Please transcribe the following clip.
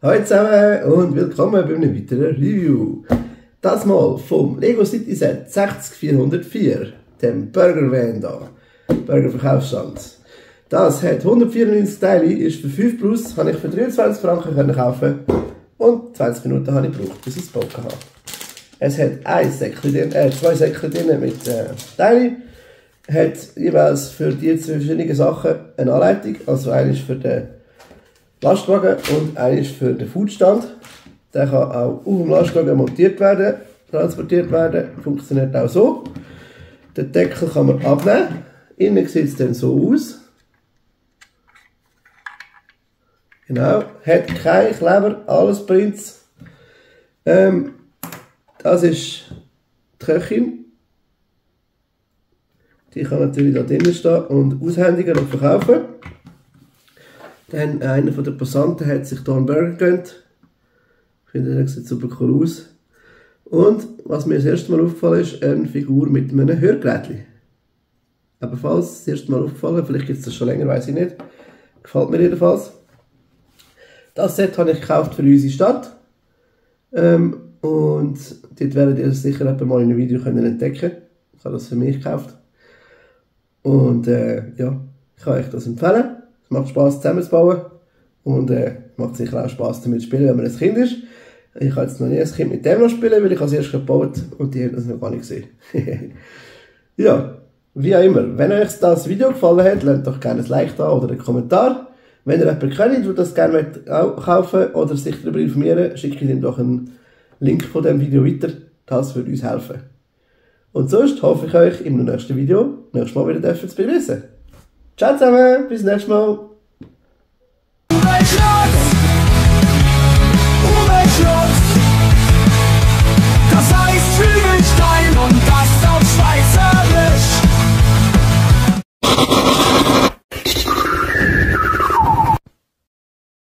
Hallo zusammen und willkommen bei einem weiteren Review. Das mal vom Lego City Set 60404, dem Burger Van da, Burger Verkaufsstand. Das hat 194 Teile, ist für 5 plus, habe ich für 23 Franken kaufen und 20 Minuten habe ich gebraucht, bis ich es gebaut habe. Es hat zwei Säckchen drin mit Teilen, hat jeweils für die zwei verschiedenen Sachen eine Anleitung, also eine ist für den Lastwagen und eine ist für den Foodstand. Der kann auch auf dem Lastwagen montiert werden, transportiert werden, funktioniert auch so. Den Deckel kann man abnehmen, innen sieht es dann so aus. Genau, hat kein Kleber, alles Prinz. Das ist die Köchin. Die kann natürlich da drinnen stehen und aushändigen und verkaufen. Dann einer der Passanten hat sich hier einen Burger gegönnt. Ich finde, der sieht super cool aus. Und was mir das erste Mal aufgefallen ist, eine Figur mit einem Hörgerät. Ebenfalls das erste Mal aufgefallen, vielleicht gibt es das schon länger, weiß ich nicht. Gefällt mir jedenfalls. Das Set habe ich gekauft für unsere Stadt. Und dort werdet ihr sicher mal in einem Video entdecken können. Ich habe das für mich gekauft. Und ja, ich kann euch das empfehlen. Es macht Spass zusammen zu bauen. Und macht sicher auch Spass damit zu spielen, wenn man ein Kind ist. Ich habe jetzt noch nie ein Kind mit dem noch spielen, weil ich es erst gebaut und die haben das noch gar nicht gesehen. Ja, wie auch immer. Wenn euch das Video gefallen hat, lasst doch gerne ein Like da oder einen Kommentar. Wenn ihr jemanden kennt, der das gerne auch kaufen oder sich darüber informieren, schickt ihm doch einen Link von diesem Video weiter. Das würde uns helfen. Und sonst hoffe ich euch im nächsten Video nächstes Mal wieder zu begrüßen. Ciao zusammen, bis nächstes Mal.